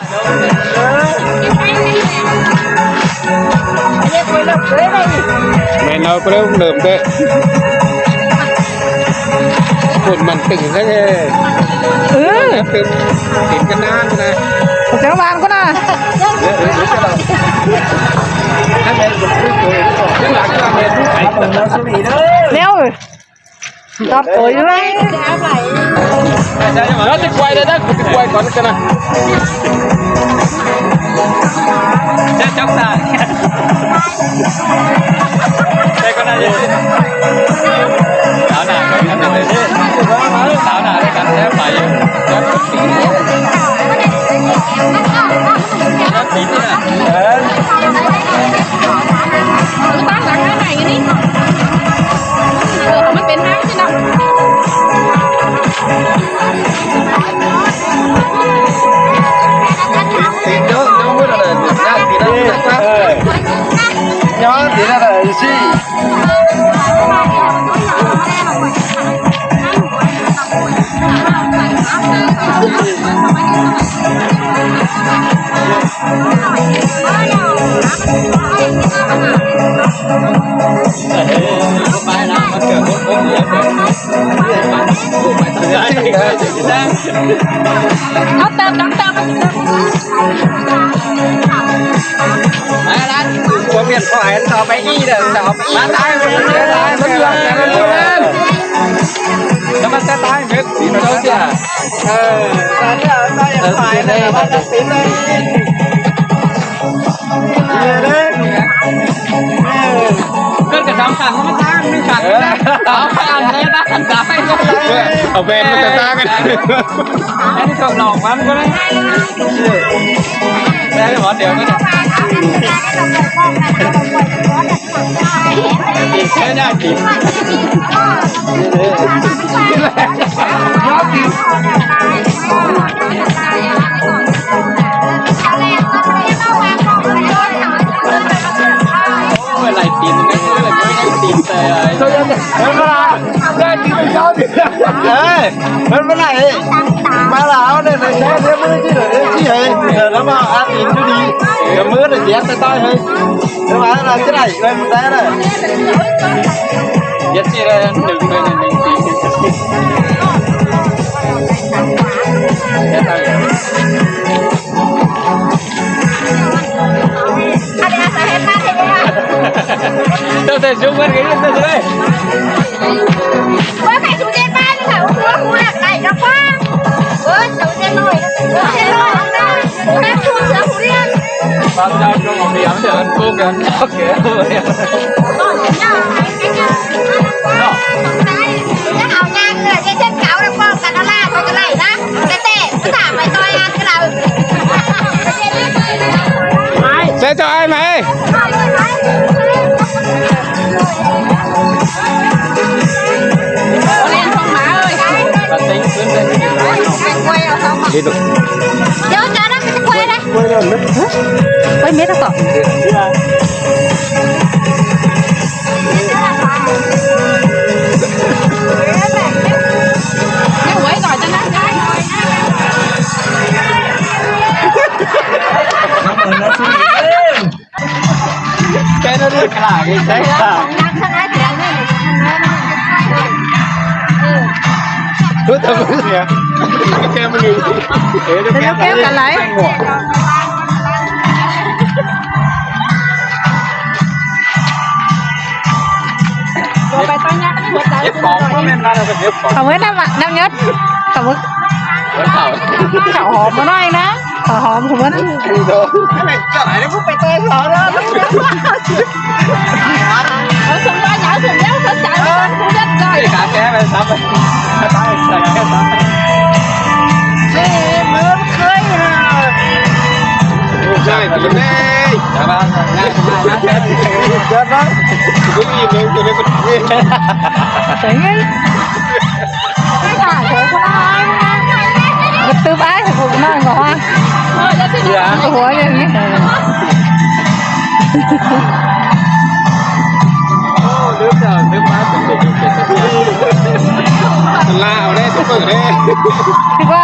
ແມ່ນເອົາໄປເລີ່ມເລີ່ມແທ້ ຄົນມັນຕຶງແທ້ ເອີ ເປັນ ເປັນກັນນານນະ ຈັກຫວານກໍນະ ເລັວ. ຕອບໂຕຢູ່ ເຈົ້າຊິກວາຍໄດ້ເດີ ກູຊິກວາຍກ່ອນກັນນະ ເຈົ້າຈັບສາຍ ແຕ່ກໍໜ້າຈະ ເອົາໜ້າ ເອົາໜ້າ ເອົາໜ້າ ເອົາໜ້າ ເອົາໜ້າ ເອົາໜ້າ ເອົາໜ້າ ເອີ ຕັ້ງຫຼັງໜ້າໃໝ່ຢູ່ນີ້ ເອີ ມັນເປັນທາງຊິນະ ເອີ ຍ້ອນຊິນະ ຊິ ເອົາເຕີມ ເຕີມ ເຕີມ ມາລະ ພວກວຽດເຂົາໃຫ້ຕໍ່ໄປອີກເດີ ຕໍ່ໄປອີກ ມາຕາຍ ມາຕາຍ ມາຕາຍ ແລ້ວມັນຈະຕາຍເບິດ ເອີ ຕາຍແລ້ວ ຕາຍ ຕາຍແລ້ວ ມາຕັດສິນເລີຍ ເອີ ເອີ ເກີດຈະສຳຄັນ ມັນຕ່າງ ມັນຕ່າງ ເອີ ເອົາໄປອ່ານເລີຍນະ ເອົາແບນມັນຈະຕ່າງກັນ ອັນນີ້ກໍຫຼອກມັນກໍໄດ້ ແຕ່ວ່າດຽວມັນ ອີກແຄ່ໜ້າກິນ ໂອ້ຍ ໄລ່ຕີນ ໄລ່ຕີນແຕ່ ເອີ ມັນບໍ່ໄດ້ ມາລາວນີ້ ໃນແທ້ ເລື່ອງນີ້ ເອີ ຊິໃຫ້ ເອີ ລະມາອ່ານອີກຢູ່ດີ ດຽວມື້ດຽວຈຽນໄປຕ່ອຍໃຫ້ ເອີ ວ່າລາວຈະໄດ້ເງິນໄດ້ລະ ເຮັດຊິໄດ້ ໜຶ່ງ ໜຶ່ງ ໜຶ່ງ ສີ່ ເຈົ້າໃສ່ຊຸມກັນກໍໄດ້ ເບິ່ງໃຫ້ສູເຈນບ້ານນີ້ ເຂົາຮູ້ ຮູ້ຫຼັກໄດ້ເຈົ້າຂອງ ເບິ່ງສູເຈນໜ້ອຍ ເບິ່ງເຈນໜ້ອຍນະ ເບິ່ງໃຫ້ຜູ້ເສືອຜູ້ລຽນ ບາງເຈົ້າກໍບໍ່ມີຫຍັງ ເດີນຄູ່ກັນ ໂອເຄ ເນາະ ເອົາຍາງເດີ ເຈັດເຈັດເກົ້າ ແລ້ວປ້ອງກັນເອົາລາດ ເຂົາຈະໄລ່ນະ ແຕ່ ແຕ່ ພາສາໄປຕໍ່ຍາງຄືລາວ ໃສ່ເຈົ້າອ້າຍໃໝ່ ເຈົ້າຈະໄດ້ໄປກວຍເດ້ ໄປເມັດເຂົາ ແຕ່ລະເລື່ອງຂາດນີ້ໃຊ້ຂາດ ເອີ ແກ້ມະລິ ເອີ ແກ້ມະລິ ແກ້ມະລິ ໄປປ້າຍຍັກອັນນີ້ຫົວໃຈ ເກັບຂອງ ບໍ່ແມ່ນວ່າເຮົາໄປເກັບຂອງ ເອົາເງິນນຳ ນຳເງິນ ເອົາ ເອົາ ເອົາຫອມມາໜ້ອຍນະ ເອົາຫອມຫົວນະ ເຈົ້າໄດ້ບໍ່ໄປເຕີຍເຂົາເດີ ເອົາສົມວ່າຫຍັງສົມແລ້ວເຂົ້າໃຈວ່າຜູ້ເຮັດໄດ້ ກາແຟໄປຊັບ ໃສ່ແກ້ວ ໃສ່ກິນເລີຍ ແຊບເນາະ ບໍ່ອີ່ມເລີຍ ໃສ່ເງິນ ກະຕຶບອ້າຍ ຜູ້ນ້ອຍກໍຮ້ອງ ເອີ ເຈົ້າຊິເຫຼືອ ຫົວຢ່າງນີ້ ໂອ້ ລືມແລ້ວ ລືມມາເປັນເດັກຢູ່ເຂດ ລາວເດ້ ຊຸບເປີເດ້ ຄືວ່າ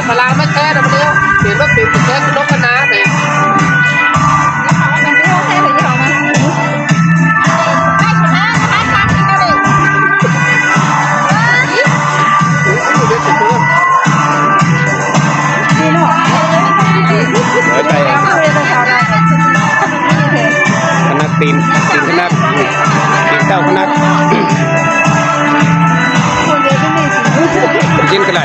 ບພາລາມາແຊນຳເດີ ເປັນລົດເປັນແຊນລົດຄະນະເດ້. ໄປ ຂະໜາດຕີນ ຕີນຂະໜາດ ຕີນເຕົ້າຂະໜາດ ຊິນກະໄຫຼ.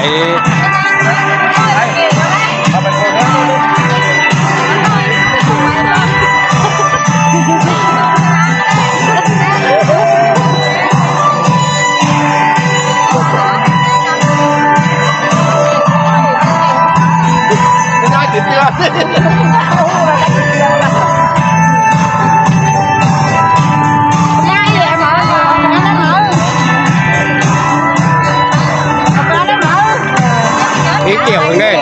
ນີ້ກ່ຽວເບິ່ງເດີ້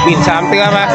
ບິນສາມເທື່ອມາ.